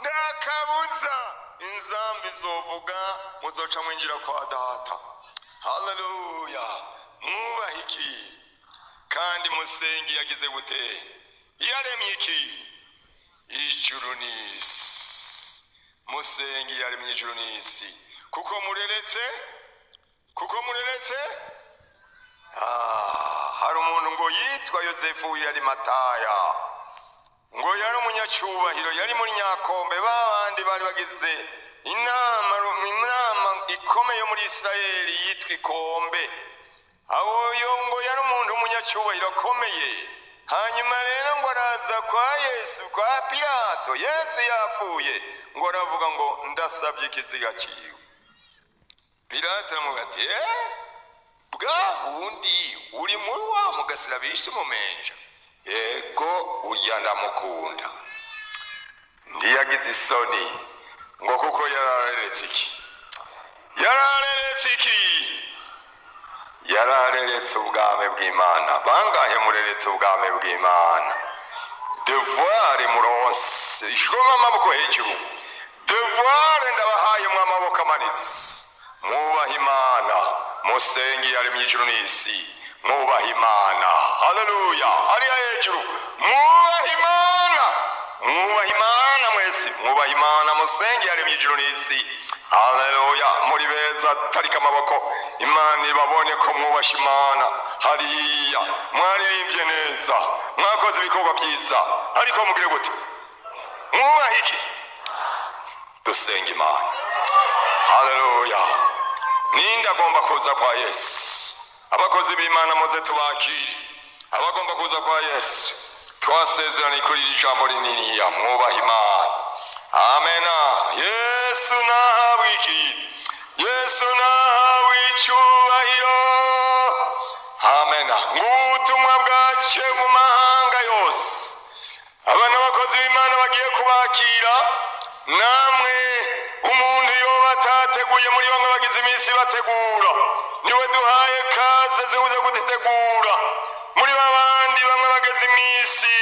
Nta kabuza inzamba izovuga, muzoca mwinjira kwa Data. Haleluya! Mwubahe iki kandi musenge yagize gute? Yaremye iki? Ijuru n'isi. Musenge yaremye ijuru n'isi, kuko mureretse, kuko mureretse. Hari umuntu ngo yitwa Yozefu yari Mataya, ngo yari umunyacyubahiro, yari muri Nyakombe, babandi bari bagize inama ikomeye yo muri Isirayeli yitwa Ikombe. Aho yo ngo yari umuntu w'umunyacyubahiro akomeye. Hanyuma rero ngo araza kwa Yesu, kwa Pilato, Yesu yapfuye, ngo aravuga ngo ndasabye ikiziga ciwe. Pilato aramubwira ati bwa wundi uri muri wa mugasira bishe umumenja? Yego, urya ndamukunda. Ntiyagize isoni ngo kuko yarareretse iki? Yarareretse iki? Yarareretse ubwami bw'Imana. Bangahe mureretse ubwami bw'Imana? Devoir muronse, ishoma amaboko hejuru. Devoir ndabahaye mu amaboko amanitse. Mwubahe Imana, musenge yaremye ijuru n'isi. Mwubahe Imana, haleluya, hariya hejuru. Mwubahe Imana, mwubahe Imana mwese, mwubahe Imana, musenge yaremye ijuru n'isi. Haleluya, muri beza, tarika amaboko, Imana ibabone ko mwubashe Imana. Hariya mwaririmbye neza, mwakoze ibikorwa byiza, ariko mugire gute? Mwubahe iki? Dusenga Imana. Haleluya. Ninde agomba kuza kwa Yesu? Abakozi b'Imana muze tubakire. Abagomba kuza kwa Yesu, twasezeranye kuri iri jambo rininiya, mwubaha Imana. Amena. Yesu nahabwe iki? Yesu nahabwe icyubahiro. Amena. Ng'ubutumwa bwace mu mahanga yose. Aba n'abakozi b'Imana bagiye kubakira. Namwe umuntu yoba atateguye, muri bamwe bagize iminsi bategura, niwe duhaye kaze zibuze kudutegura. Muri babandi bamwe bageze iminsi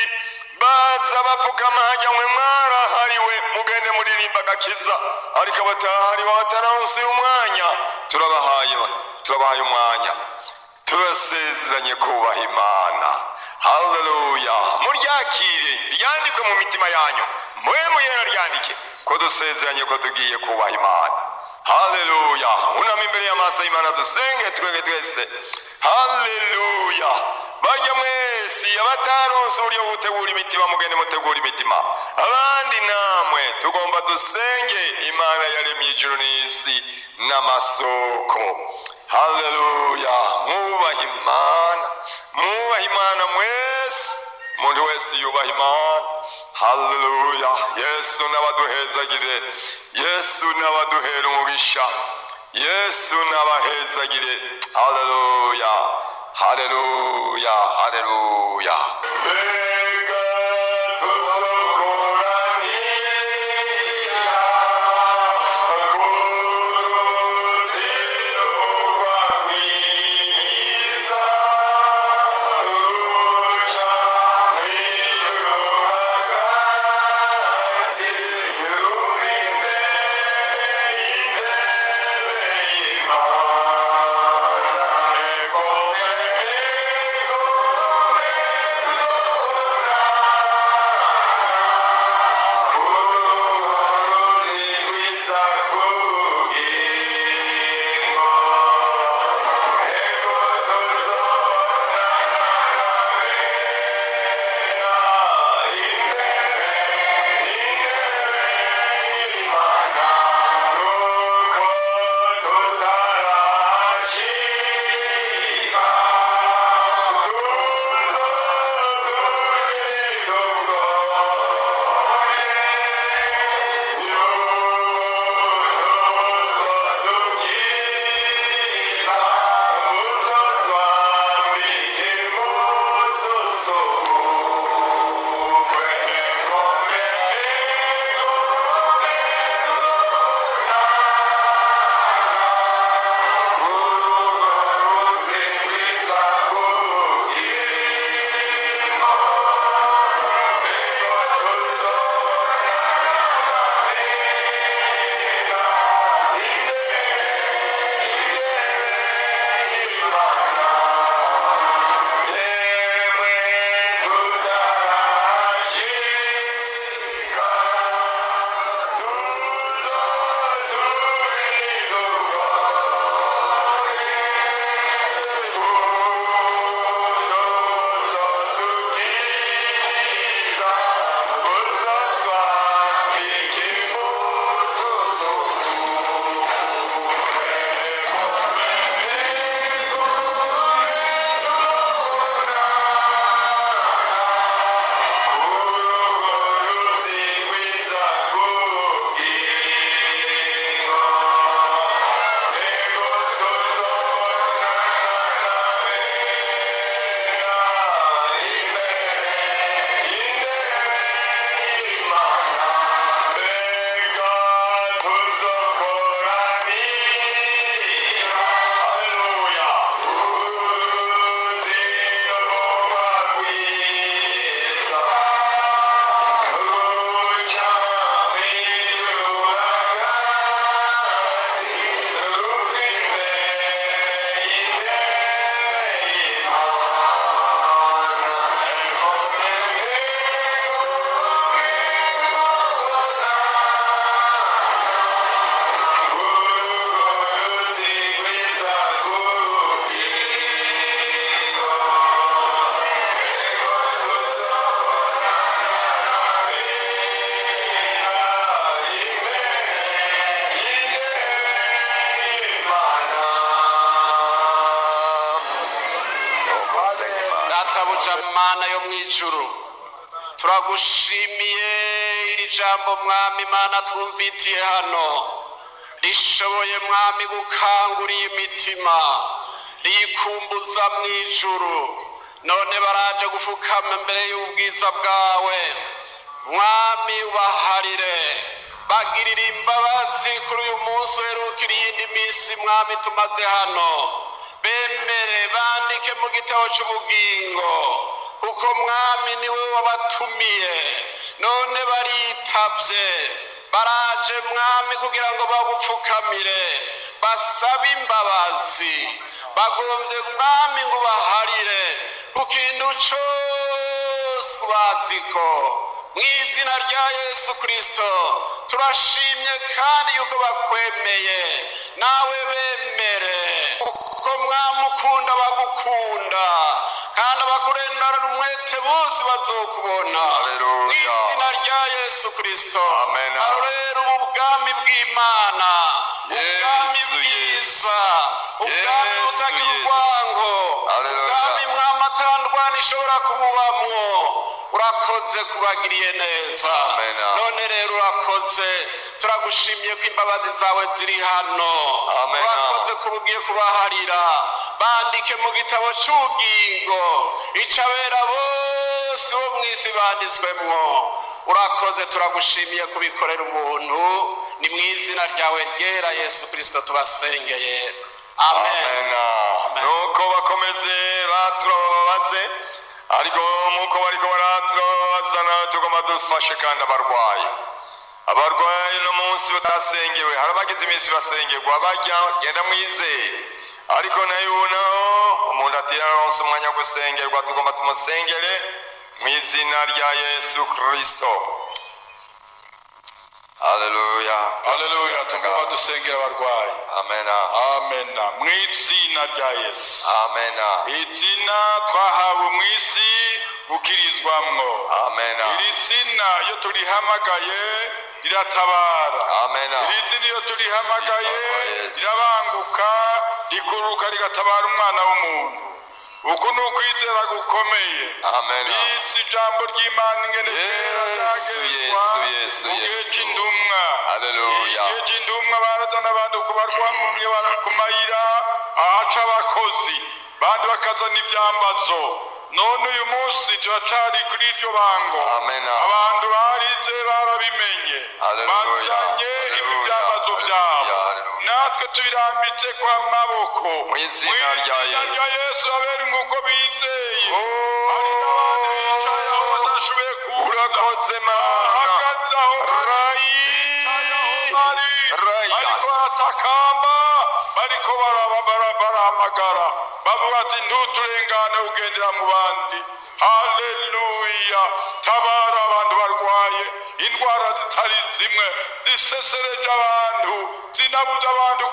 baza bapfukama hajya, mwe mwarahariwe, mugende muririmba agakiza. Ariko abatahariwe, bataronse umwanya, turabahaye, turabahaye umwanya. Turasezeranye kubaha Imana. Haleluya. Muryakire, ryandikwe mu mitima yanyu, mwe muyera ryandike ko dusezeranye ko tugiye kubaha Imana. Haleluya. Unama imbere y'amaso y'Imana, dusenge twege twese. Haleluya. Barya mwese abataronse uburyo bwo gutegura imitima, mugende mutegura imitima. Abandi namwe tugomba dusenge Imana yaremye ijuru n'isi n'amasoko. Haleluya. Mwubahe Imana, mwubahe Imana mwese, umuntu wese yubaha Imana. Haleluya. Yesu n'abaduhezagire, Yesu n'abaduhera umugisha, Yesu n'abahezagire. Haleluya, haleluya, haleluya. Mbega tuzokoranira kuzirwa mwiza, ruca mw'ijuru hagati, ruba imbere y'intebe y'Imana. Egome, egome, tuzokoranira. Databuja Mana yo mu ijuru, turagushimiye iri jambo Mwami Mana twumvitiye hano, rishoboye Mwami gukangura iyi mitima, riyikumbuza mu ijuru. None baraje gufukama imbere y'ubwiza bwawe Mwami, ubaharire, bagirira imbabazi kuri uyu munsi uherukira iyindi minsi Mwami tumaze hano. Bemere bandike mu gitabo cy'ubugingo, kuko Mwami niwe wabatumiye, none baritabye, baraje Mwami kugira ngo bagupfukamire, basabe imbabazi. Bagombye Mwami ngo ubaharire ku kintu cyose baziko. Mu izina rya Yesu Kristo turashimye kandi yuko bakwemeye, nawe bemere, kuko mwamukunda bagukunda, kandi abakurendana umwete bose bazokubona. Haleluya. Mu izina rya Yesu Kristo. Amen. Rero ubu bwami bw'Imana, ubwami Yesu, bwiza, ubwami Yesu, butagira Yesu. urwango, Haleluya. ubwami Mwami atandwana ishobora kububamwo. Urakoze kubagiriye neza. Amen. None rero urakoze, turagushimiye ko imbabazi zawe ziri hano. Amen. Urakoze kuba ugiye kubaharira, bandike mu gitabo cy'ubugingo icabera bose bo mu isi banditswemwo. Urakoze, turagushimiye kubikorera ubuntu. Ni mu izina ryawe ryera Yesu Kristo tubasengeye, amen. Amen. Nuko bakomeze batura bababaze, ariko nkuko bariko baratura bababaza, nawe tugomba dufashe kandi abarwayi. Abarwayi no munsi batasengewe, hari abagize iminsi basengerwa bajya genda mwizeye, ariko nayo ubu naho umuntu atiraronse umwanya wo gusengerwa, tugomba tumusengere mu izina rya Yesu Kristo. Haleluya. Haleluya. Tugomba dusengera abarwayi. Amena. Amena, mu izina rya Yesu. Amena. Izina twahawe mu isi gukirizwamwo. Amena. Iri zina iyo turihamagaye riratabara. Amena. Iri zina iyo turihamagaye rirabanguka, rikururuka, rigatabara umwana w'umuntu. Uku ni ukwizera gukomeye. Amena. Bizi ijambo ry'Imana ingene kera Yesu, ryagezwa Yesu, Yesu, mu gihe Yesu. c'intumwa. Haleluya. Igihe c'intumwa barazana abantu kubarwamumwe ku mayira ahaca abakozi, bandi bakazana ibyambazo. None uyu munsi turacari kuri iryo bango. Amena. Abantu barize, barabimenye, Haleluya. bazanye Haleluya. ibyambazo byabo. Haleluya. Haleluya. Natwe tubirambitse kwa maboko Mu izina rya Mu izina Yesu. rya Yesu, abera nk'uko bizeye. Hari n'abandi bicaye aho badashoboye kuza, Urakoze Mana. bahagaze aho bari, Rayi. bicaye aho bari, Rayas. bariko baratakamba, bariko barahamagara, bavuga ati: "Ntuturengane ugendera mu bandi." Haleluya. Tabara abantu barwaye indwara zitari zimwe, zisesereje abantu, zinabuza abantu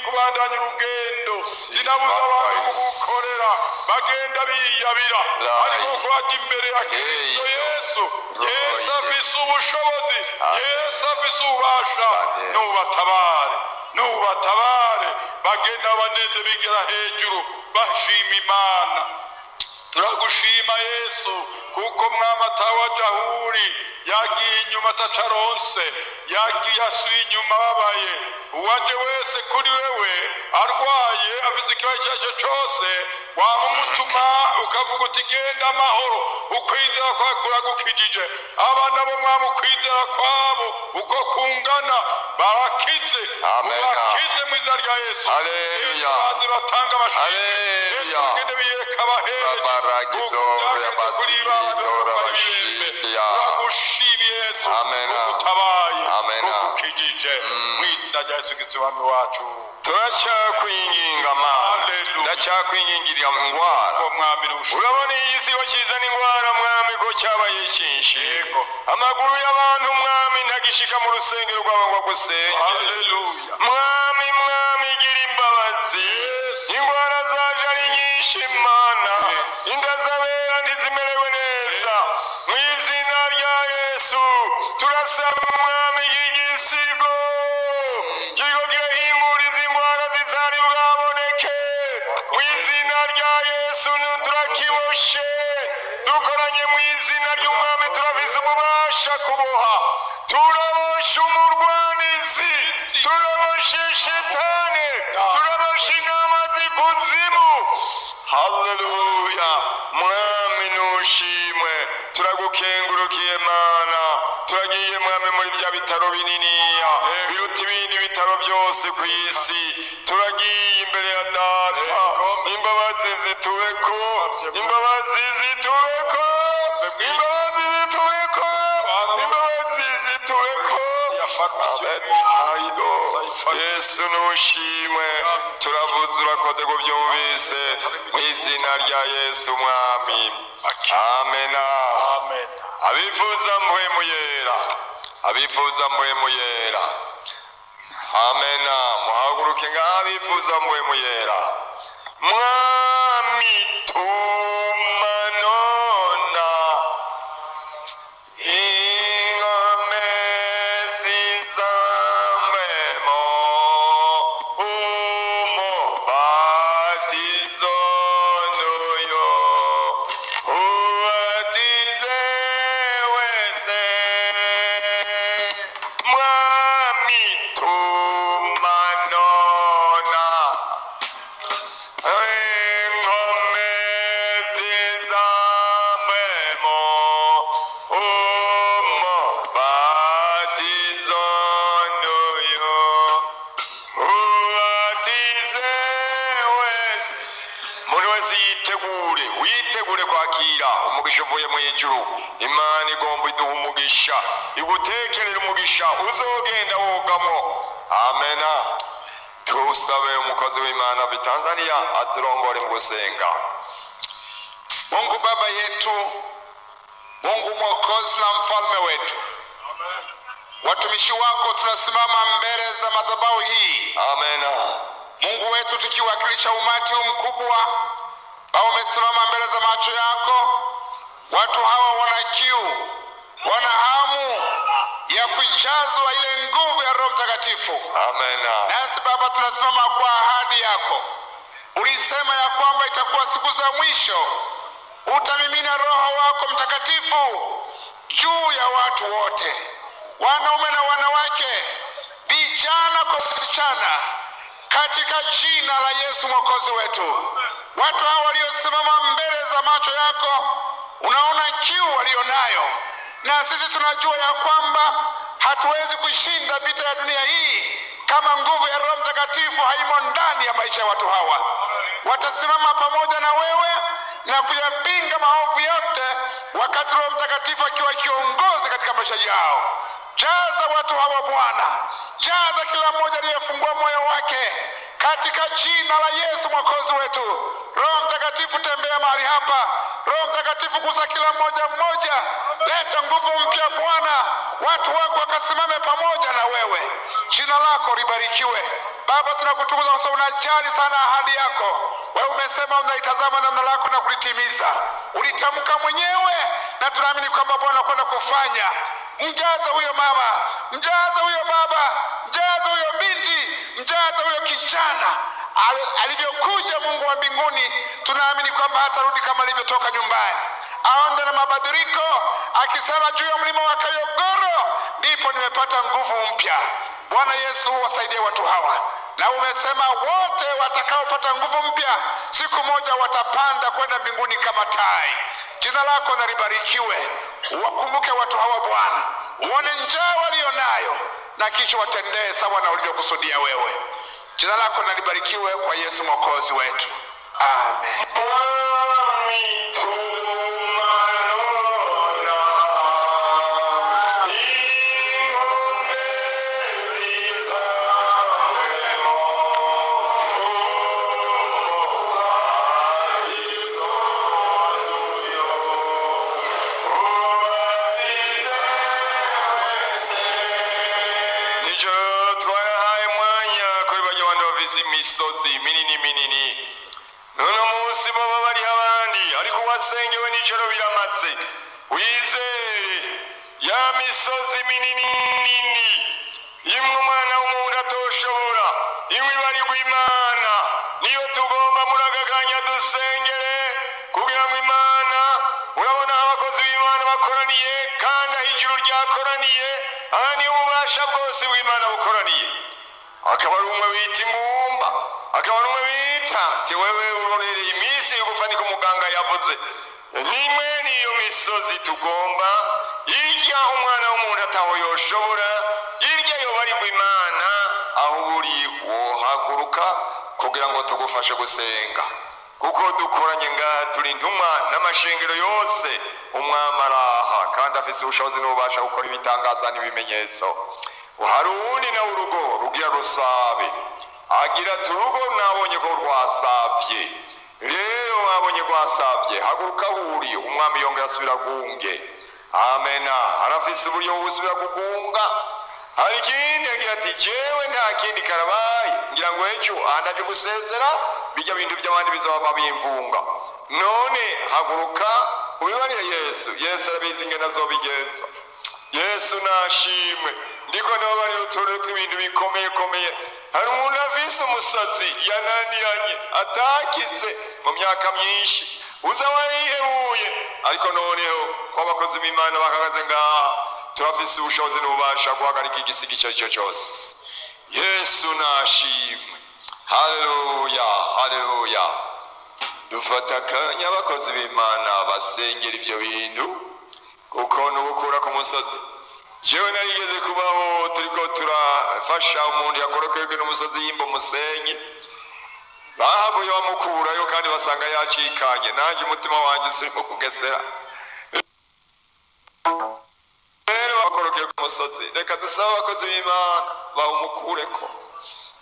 kubandanya urugendo, zinabuza abantu kugukorera, bagenda biyabira. Ariko kuko bajya imbere ya Kristo Yesu, Yesu afise ubushobozi, Yesu afise ububasha. Nubatabare, nubatabare, bagenda baneze, bigera hejuru bashima Imana. Turagushima Yesu, kuko Mwami atawaja ahuri yagiye inyuma atacaronse, yagiye asuye inyuma ababaye. Uwaje wese kuri wewe arwaye, afite ikibazo icyo ari cyo cyose, wamumutuma ukavuga uti: "Genda amahoro, ukwizera kwawe kuragukijije." Abana bo Mwami, ukwizera kwabo uko kungana, barakize. Amen. Ubakize mu izina rya Yesu. Haleluya. Baze batanga amashimwe. Haleluya. Bagende biyereka abahereje. Rabaragidoro, Kuri ba yabasigidoro, bantu abashidiya. Turagushimiye Yesu, Amen. kuko utabaye, Amen. kuko ukijije, mu izina rya Yesu Kristo Umwami wacu. Turacyakwinginga Mana. Haleluya. Ndacakwingingirira indwara. Ko Mwami rusha. Urabona iyi si ko kizana indwara Mwami, ko cyabaye cyinshi. Yego. Amaguru y'abantu Mwami ntagishika mu rusengero rwabo ngo agusenge. Haleluya. Mwami, Mwami, gira imbabazi. Yesu. Indwara zaje ari nyinshi Mana. Yesu. Inda z'abera ntizimerewe neza. Yesu. Mu izina rya Yesu turasaba Mwami, igisigo kiriko kirahingura izi ndwara zitari bwaboneke. Mu izina rya Yesu turakiboshe. Dukoranye mu izina ry'umwami, turafise ububasha kuboha. Turabosha umurwanizi, turabosha shitani, turabosha inama z'ikuzimu. Haleluya! Mwami nushimwe, turagukengurukiye Mana. Turagiye Mwami muri bya bitaro bininiya biruta ibindi bitaro byose ku isi. Turagiye imbere ya Data. Imbabazi zitubeko, imbabazi zitubeko, imbabazi zitubeko, imbabazi zitubeko. Aido Yesu nushimwe, turavuze urakoze kubyumvise mu izina rya Yesu Mwami, amena. Amen. Abifuza Mpwemu Yera, abifuza Mpwemu Yera, amena. Muhaguruke ngaho abifuza Mpwemu Yera. Mwami tuma nona ingome zizambemo umubatizo n'uyo ubatize wese. Mwami tuma nona ingome zizambemo umubatizo n'uyo ubatize wese. Umuntu wese yitegure, witegure kwakira umugisha uvuye mu ijuru. Imana igomba iduha umugisha, igutekerera umugisha uzogenda wogamo. Amena. Tusabe umukozi w'Imana wa Tanzania aturongore mu gusenga. Mungu Baba yetu, Mungu Mwokozi na mfalme wetu, watumishi wako tunasimama mbele za madhabahu hii, Amena. Mungu wetu, tukiwakilisha umati huu mkubwa ambao umesimama mbele za macho yako. Watu hawa wana kiu, wana hamu ya kujazwa ile nguvu ya Roho Mtakatifu. Amena. Nasi Baba, tunasimama kwa ahadi yako. Ulisema ya kwamba itakuwa siku za mwisho utamimina Roho wako Mtakatifu juu ya watu wote, wanaume na wanawake, vijana kwa wasichana, katika jina la Yesu Mwokozi wetu. Watu hawa waliosimama mbele za macho yako, unaona kiu walionayo, na sisi tunajua ya kwamba hatuwezi kushinda vita ya dunia hii kama nguvu ya Roho Mtakatifu haimo ndani ya maisha ya watu hawa. Watasimama pamoja na wewe na kuyapinga maovu yote, wakati Roho Mtakatifu akiwa kiongozi katika maisha yao. Jaza watu hawa Bwana, jaza kila mmoja aliyefungua moyo wake katika jina la Yesu Mwokozi wetu. Roho Mtakatifu, tembea mahali hapa. Roho Mtakatifu, gusa kila mmoja mmoja, leta nguvu mpya Bwana, watu wako wakasimame pamoja na wewe. Jina lako libarikiwe Baba, tunakutukuza kwa sababu unajali sana ahadi yako. Wewe umesema unaitazama neno lako na kulitimiza, ulitamka mwenyewe, na tunaamini kwamba Bwana kwenda kufanya. Mjaze huyo mama, mjaze huyo baba, mjaze huyo binti, mjaze huyo kijana. Alivyokuja Mungu wa mbinguni, tunaamini kwamba hatarudi kama alivyotoka nyumbani. Aonde na mabadiliko, akisema juu ya mlima wa Kayogoro ndipo nimepata nguvu mpya. Bwana Yesu, wasaidie watu hawa, na umesema wote watakaopata nguvu mpya siku moja watapanda kwenda mbinguni kama tai. Jina lako na libarikiwe. Wakumbuke watu hawa Bwana, uone njaa walionayo na kisha watendee sawa na ulivyokusudia wewe. Jina lako na libarikiwe kwa Yesu Mwokozi wetu, amen. Mwami tuma nona ingome zizambemo umubatizo n'uyo ubatize wese. Nijoro twarahaye umwanya kuri barya bantu bafise imisozi minini minini, none munsi boba bariho abandi, ariko uwasengewe nijoro biramaze. Wizere ya misozi minini minini imwe umwana w'umuntu atoshobora, imwe ibarirwa Imana, niyo tugomba muri aka kanya dusengere kugira ngo Imana urabona. bakoraniye, aha niho ububasha bwose bw'Imana bukoraniye. Akaba ari umwe bita ingumba, akaba ari umwe bita ti wewe urorereye iminsi yo gupfa, niko muganga yavuze. Nimwe niyo misozi tugomba irya umwana w'umuntu ataho yoshobora, irya yoba ari Imana. Aho uri wohaguruka kugira ngo tugufashe gusenga, kuko dukoranye ngaha turi intumwa n'amashengero yose. Umwami araha kandi afise ubushobozi n'ububasha gukora ibitangaza n'ibimenyetso. Hari uwundi nawe urugo rugira rusabe, agira ati urugo nabonye ko rwasavye, rero wabonye rwasavye, haguruka wuri. Umwami yongera asubira gunge. Amena, arafise uburyo bwo gusubira kugunga. Hari ikindi agira ati jewe nta kindi karabaye, ngira ngo ejo andaje gusezera, bijya bintu by'abandi bizoba bimvunga. None haguruka ubibarire Yesu. Yesu arabizi ingene azobigenza. Yesu nashimwe. Ndiko ndababarira uturere tw'ibintu bikomeye komeye. Hari umuntu afise umusatsi yananiranye atakize mu myaka myinshi, uza warihebuye, ariko noneho ko abakozi b'Imana bahagaze ngaha, turafise ubushobozi n'ububasha guhagarika igisigi icyo ari cyo cyose. Yesu nashimwe. Haleluya, haleluya. Dufata akanya abakozi b'Imana basengera ivyo bintu, kuko n'ubukura ku musozi. Jewe narigeze kubaho turiko turafasha umuntu yakorokeywe n'umusozi yimba umusenyi, bahavuye bamukurayo kandi basanga yacikanye. Nanjye umutima wanjye urimo kugesera. Rero bakorokeye ku musozi, reka dusabe abakozi b'Imana bawumukureko.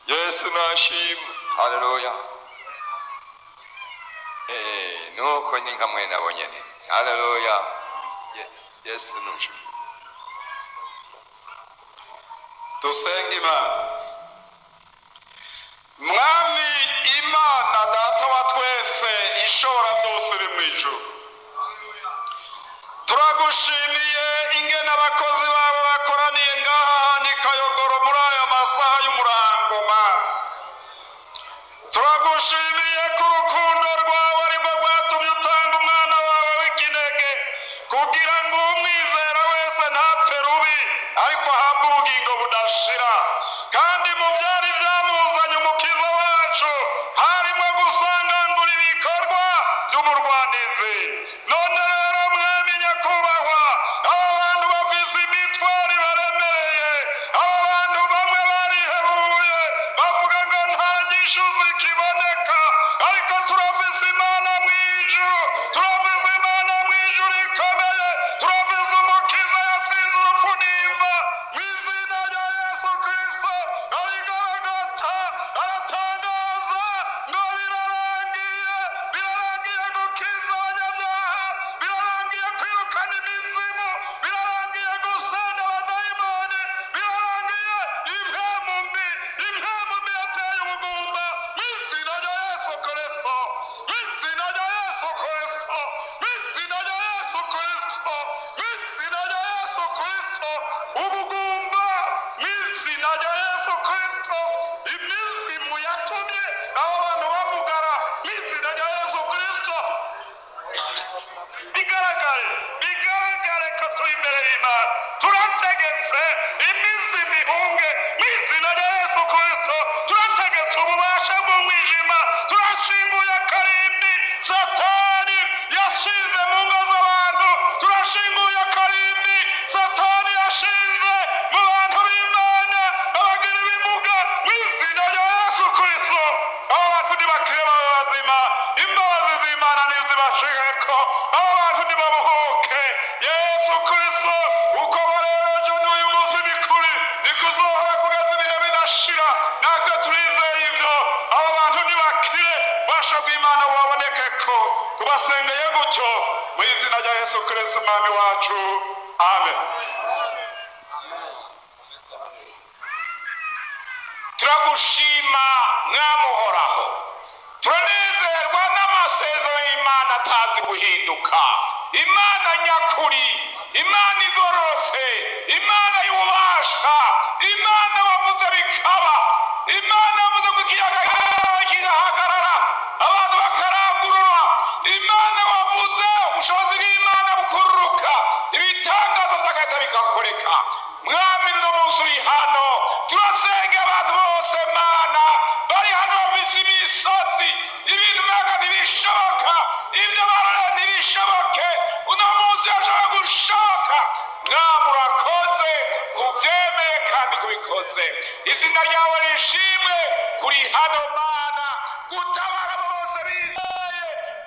Yesu nashimwe. Haleluya. Nuko ni nka mwene abo nyene. Haleluya. Yes, Yesu nushimwe. Dusenga Imana. Mwami Imana Data wa twese, ishobora byose uri mu ijuru, turagushimiye ingene abakozi bawe bakoraniye ngaha hantu i Kayogoro muri aya masaha y'umurango. Mana, turagushimiye ko urukundo rwawe aribwo rwatumye utanga umwana wawe w'ikinege, kugira ngo umwizera wese ntapfe rubi, ariko ahabwe ubugingo budashira. Kandi mu byari byamuzanye umukiza wacu harimo gusangangura ibikorwa by'umurwanizi. None rero mwami nyakubahwa, aba bantu bafise imitwaro ibaremereye, aba bantu bamwe barihebuye bavuga ngo nta nyishu zikiboneka, ariko turafise Imana mu ijuru, turafise Imana mu ijuru ikomeye, turafise umukiza yatsinze urupfu n'imva. Mu izina rya Yesu Kristo arigaragata, aratangaza ngo birarangiye, birarangiye gukiza abanyabyaha, birarangiye kwirukana imizimu, birarangiye gusenda abadayimoni, birarangiye impemu mbi, impemu mbi yateye ubugumba. Mu izina rya Yesu Kristo, mu izina rya Yesu Kristo, mu izina rya Yesu Kristo, mu izina rya Yesu Kristo, ubugumba mu izina rya Yesu Kristo, imizimu yatumye aba bantu bamugara, mu izina rya Yesu Kristo bigaragare, bigaragare ko turi imbere y'Imana. Turategetse imizimu ihunge mu izina rya Yesu Kristo. Turategetse ububasha bw'umwijima, turashinguye akarimbi Satani yashinze mu ngo z'abantu, turashinguye akarimbi Satani yashinze mu bantu b'Imana abagira ibimuga. Mu izina rya Yesu Kristo aba bantu ntibakire, babe bazima. Imbabazi z'Imana ntizibashireko, aba bantu ntibabohoke. Yesu Kristo, uko rero ejo n'uyu munsi ni kuri nikuzohora kugeza ibihe bidashira. Natwe turizeye ibyo. Aba bantu ntibakire, ububasha bw'Imana bubaboneke ko tubasengeye gutyo mu izina rya Yesu Kristo umwami wacu, amen. Turagushima mwami uhoraho, turanezerwa n'amasezerano y'Imana atazi guhinduka, Imana nyakuri, Imana igororotse, Imana y'ububasha, Imana wavuze bikaba, Imana yavuze ko ikiyaga kigahagarara abantu bakarangurura, Imana wavuze ubushobozi bw'Imana bukururuka, ibitangaza byagahita bikakoreka. Mwami, uno munsi uri hano, turasenga abantu bose, Mana, bari hano bafise imisozi, ibintu umenga ntibishoboka, ibyo barora ntibishoboke, uno munsi bashobora gushoboka. Mwami, urakoze kubyemeye kandi kubikoze. Izina ryawe rishimwe kuri hano, Mana, gutabara abo bose bizeye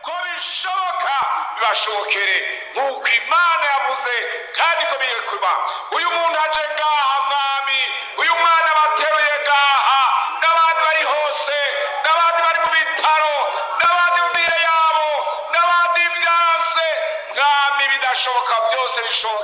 ko bishoboka, bibashobokere nk'uko Imana yavuze kandi ko bigiye kuba. Uyu muntu aje ngaha, Mwami, uyu mwana bateruye ngaha, n'abandi bari hose, n'abandi bari mu bitaro, n'abandi mu mire yabo, n'abandi byanse, Mwami, bidashoboka byose bishoboka.